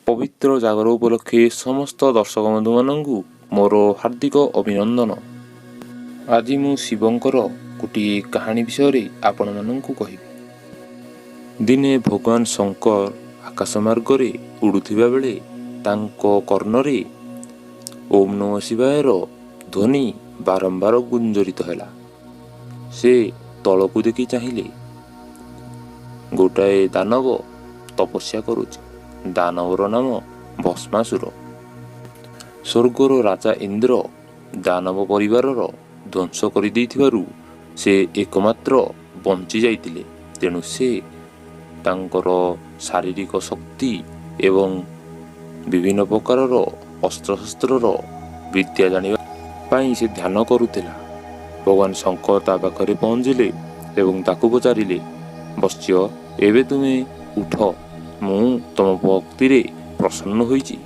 ପବିତ୍ର ଜାଗର ଉପଲକ୍ଷେ ସମସ୍ତ ଦର୍ଶକ ବନ୍ଧୁମାନଙ୍କୁ ମୋର ହାର୍ଦ୍ଦିକ ଅଭିନନ୍ଦନ। ଆଜି ମୁଁ ଶିବଙ୍କର ଗୋଟିଏ କାହାଣୀ ବିଷୟରେ ଆପଣମାନଙ୍କୁ କହିବି। ଦିନେ ଭଗବାନ ଶଙ୍କର ଆକାଶ ମାର୍ଗରେ ଉଡ଼ୁଥିବା ବେଳେ ତାଙ୍କ କର୍ଣ୍ଣରେ ଓମ୍ ନମଃ ଶିବାୟର ଧ୍ୱନି ବାରମ୍ବାର ଗୁଞ୍ଜରିତ ହେଲା। ସେ ତଳକୁ ଦେଖି ଚାହିଁଲେ, ଗୋଟାଏ ଦାନବ ତପସ୍ୟା କରୁଛି। ଦାନବର ନାମ ଭସ୍ମାସୁର। ସ୍ୱର୍ଗର ରାଜା ଇନ୍ଦ୍ର ଦାନବ ପରିବାରର ଧ୍ୱଂସ କରିଦେଇଥିବାରୁ ସେ ଏକମାତ୍ର ବଞ୍ଚି ଯାଇଥିଲେ। ତେଣୁ ସେ ତାଙ୍କର ଶାରୀରିକ ଶକ୍ତି ଏବଂ ବିଭିନ୍ନ ପ୍ରକାରର ଅସ୍ତ୍ରଶସ୍ତ୍ରର ବିଦ୍ୟା ଜାଣିବା ପାଇଁ ସେ ଧ୍ୟାନ କରୁଥିଲା। ଭଗବାନ ଶଙ୍କର ତା ପାଖରେ ପହଞ୍ଚିଲେ ଏବଂ ତାକୁ ପଚାରିଲେ, ବତ୍ସ, ଏବେ ତୁମେ ଉଠ, ମୁଁ ତୁମ ଭକ୍ତିରେ ପ୍ରସନ୍ନ ହୋଇଛି।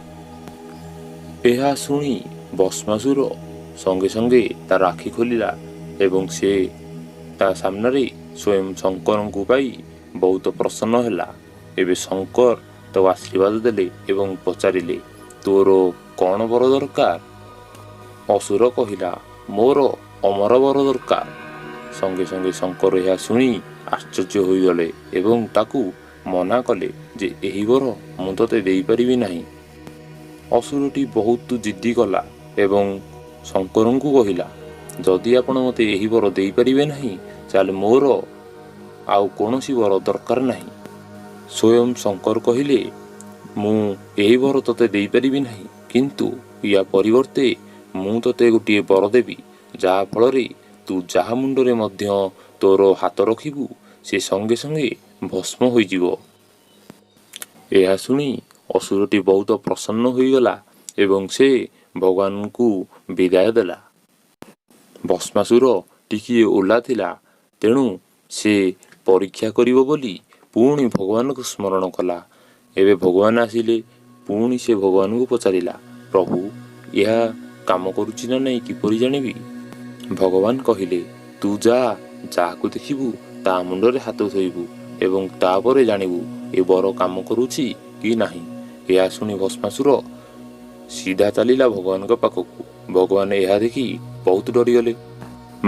ଏହା ଶୁଣି ଭସ୍ମାସୁର ସଙ୍ଗେ ସଙ୍ଗେ ତାର ଆଖି ଖୋଲିଲା ଏବଂ ସେ ତା ସାମ୍ନାରେ ସ୍ୱୟଂ ଶଙ୍କରଙ୍କୁ ପାଇ ବହୁତ ପ୍ରସନ୍ନ ହେଲା। ଏବେ ଶଙ୍କର ତାକୁ ଆଶୀର୍ବାଦ ଦେଲେ ଏବଂ ପଚାରିଲେ, ତୋର କ'ଣ ବର ଦରକାର? ଅସୁର କହିଲା, ମୋର ଅମର ବର ଦରକାର। ସଙ୍ଗେ ସଙ୍ଗେ ଶଙ୍କର ଏହା ଶୁଣି ଆଶ୍ଚର୍ଯ୍ୟ ହୋଇଗଲେ ଏବଂ ତାକୁ ମନା କଲେ ଯେ ଏହି ବର ମୁଁ ତୋତେ ଦେଇପାରିବି ନାହିଁ। ଅସୁରଟି ବହୁତ ଜିଦ୍ଦି କଲା ଏବଂ ଶଙ୍କରଙ୍କୁ କହିଲା, ଯଦି ଆପଣ ମୋତେ ଏହି ବର ଦେଇପାରିବେ ନାହିଁ, ତାହେଲେ ମୋର ଆଉ କୌଣସି ବର ଦରକାର ନାହିଁ। ସ୍ୱୟଂ ଶଙ୍କର କହିଲେ, ମୁଁ ଏହି ବର ତୋତେ ଦେଇପାରିବି ନାହିଁ, କିନ୍ତୁ ୟା ପରିବର୍ତ୍ତେ ମୁଁ ତୋତେ ଗୋଟିଏ ବର ଦେବି, ଯାହା ଫଳରେ ତୁ ଯାହା ମୁଣ୍ଡରେ ମଧ୍ୟ ତୋର ହାତ ରଖିବୁ ସେ ସଙ୍ଗେ ସଙ୍ଗେ ଭସ୍ମ ହୋଇଯିବ। ଏହା ଶୁଣି ଅସୁରଟି ବହୁତ ପ୍ରସନ୍ନ ହୋଇଗଲା ଏବଂ ସେ ଭଗବାନଙ୍କୁ ବିଦାୟ ଦେଲା। ଭସ୍ମାସୁର ଟିକିଏ ଓଲା ଥିଲା, ତେଣୁ ସେ ପରୀକ୍ଷା କରିବ ବୋଲି ପୁଣି ଭଗବାନଙ୍କୁ ସ୍ମରଣ କଲା। ଏବେ ଭଗବାନ ଆସିଲେ। ପୁଣି ସେ ଭଗବାନଙ୍କୁ ପଚାରିଲା, ପ୍ରଭୁ, ଏହା କାମ କରୁଛି ନା ନାହିଁ କିପରି ଜାଣିବି? ଭଗବାନ କହିଲେ, ତୁ ଯା, ଯାହାକୁ ଦେଖିବୁ ତା ମୁଣ୍ଡରେ ହାତ ଥୋଇବୁ ଏବଂ ତାପରେ ଜାଣିବୁ ଏ ବର କାମ କରୁଛି କି ନାହିଁ। ଏହା ଶୁଣି ଭସ୍ମାସୁର ସିଧା ଚାଲିଲା ଭଗବାନଙ୍କ ପାଖକୁ। ଭଗବାନ ଏହା ଦେଖି ବହୁତ ଡରିଗଲେ।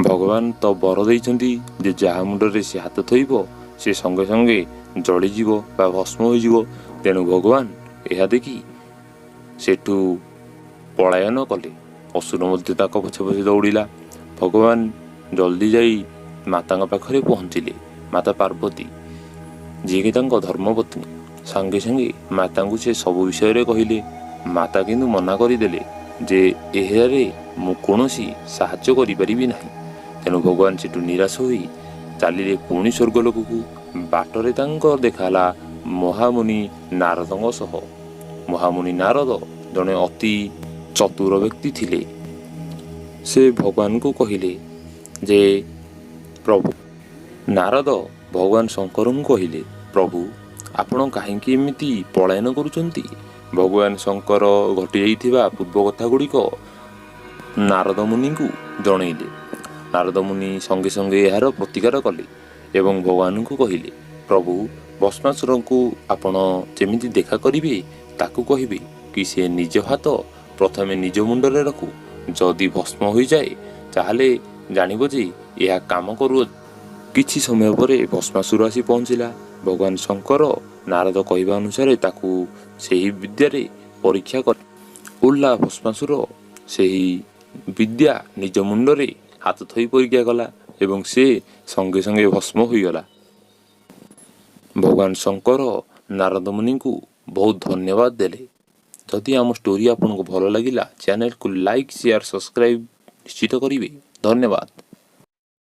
ଭଗବାନ ତ ବର ଦେଇଛନ୍ତି ଯେ ଯାହା ମୁଣ୍ଡରେ ସେ ହାତ ଥୋଇବ ସେ ସଙ୍ଗେ ସଙ୍ଗେ ଜଳିଯିବ ବା ଭସ୍ମ ହୋଇଯିବ। ତେଣୁ ଭଗବାନ ଏହା ଦେଖି ସେଠୁ ପଳାୟନ କଲେ। ଅସୁର ମଧ୍ୟ ତାଙ୍କ ପଛେ ପଛେ ଦୌଡ଼ିଲା। ଭଗବାନ ଜଲ୍ଦି ଯାଇ ମାତାଙ୍କ ପାଖରେ ପହଞ୍ଚିଲେ। ମାତା ପାର୍ବତୀ, ଯିଏକି ତାଙ୍କ ଧର୍ମପତ୍ନୀ, ସାଙ୍ଗେ ସାଙ୍ଗେ ମାତାଙ୍କୁ ସେ ସବୁ ବିଷୟରେ କହିଲେ। ମାତା କିନ୍ତୁ ମନା କରିଦେଲେ ଯେ ଏହାରେ ମୁଁ କୌଣସି ସାହାଯ୍ୟ କରିପାରିବି ନାହିଁ। ତେଣୁ ଭଗବାନ ସେଠୁ ନିରାଶ ହୋଇ ଚାଲିଲେ ପୁଣି ସ୍ୱର୍ଗଲୋକକୁ। ବାଟରେ ତାଙ୍କ ଦେଖା ହେଲା ମହାମୁନି ନାରଦଙ୍କ ସହ। ମହାମୁନି ନାରଦ ଜଣେ ଅତି ଚତୁର ବ୍ୟକ୍ତି ଥିଲେ। ସେ ଭଗବାନଙ୍କୁ କହିଲେ ଯେ ପ୍ରଭୁ, ନାରଦ ଭଗବାନ ଶଙ୍କରଙ୍କୁ କହିଲେ, ପ୍ରଭୁ, ଆପଣ କାହିଁକି ଏମିତି ପଳାୟନ କରୁଛନ୍ତି? ଭଗବାନ ଶଙ୍କର ଘଟିଯାଇଥିବା ପୂର୍ବ କଥା ଗୁଡ଼ିକ ନାରଦ ମୁନିଙ୍କୁ ଜଣେଇଲେ। ନାରଦ ମୁନି ସଙ୍ଗେ ସଙ୍ଗେ ଏହାର ପ୍ରତିକାର କଲେ ଏବଂ ଭଗବାନଙ୍କୁ କହିଲେ, ପ୍ରଭୁ, ଭସ୍ମାସୁରଙ୍କୁ ଆପଣ ଯେମିତି ଦେଖା କରିବେ ତାକୁ କହିବେ କି ସେ ନିଜ ହାତ ପ୍ରଥମେ ନିଜ ମୁଣ୍ଡରେ ରଖୁ, ଯଦି ଭସ୍ମ ହୋଇଯାଏ ତାହେଲେ ଜାଣିବ ଯେ ଏହା କାମ କରୁ। କିଛି ସମୟ ପରେ ଭସ୍ମାସୁର ଆସି ପହଞ୍ଚିଲା। ଭଗବାନ ଶଙ୍କର ନାରଦ କହିବା ଅନୁସାରେ ତାକୁ ସେହି ବିଦ୍ୟାରେ ପରୀକ୍ଷା କଲେ। ଓଲା ଭସ୍ମାସୁର ସେହି ବିଦ୍ୟା ନିଜ ମୁଣ୍ଡରେ ହାତ ଥୋଇ ପରୀକ୍ଷା କଲା ଏବଂ ସେ ସଙ୍ଗେ ସଙ୍ଗେ ଭସ୍ମ ହୋଇଗଲା। ଭଗବାନ ଶଙ୍କର ନାରଦ ମୁନିଙ୍କୁ ବହୁତ ଧନ୍ୟବାଦ ଦେଲେ। ଯଦି ଆମ ଷ୍ଟୋରି ଆପଣଙ୍କୁ ଭଲ ଲାଗିଲା, ଚ୍ୟାନେଲକୁ ଲାଇକ୍, ସେୟାର, ସବସ୍କ୍ରାଇବ୍ ନିଶ୍ଚିତ କରିବେ। ଧନ୍ୟବାଦ।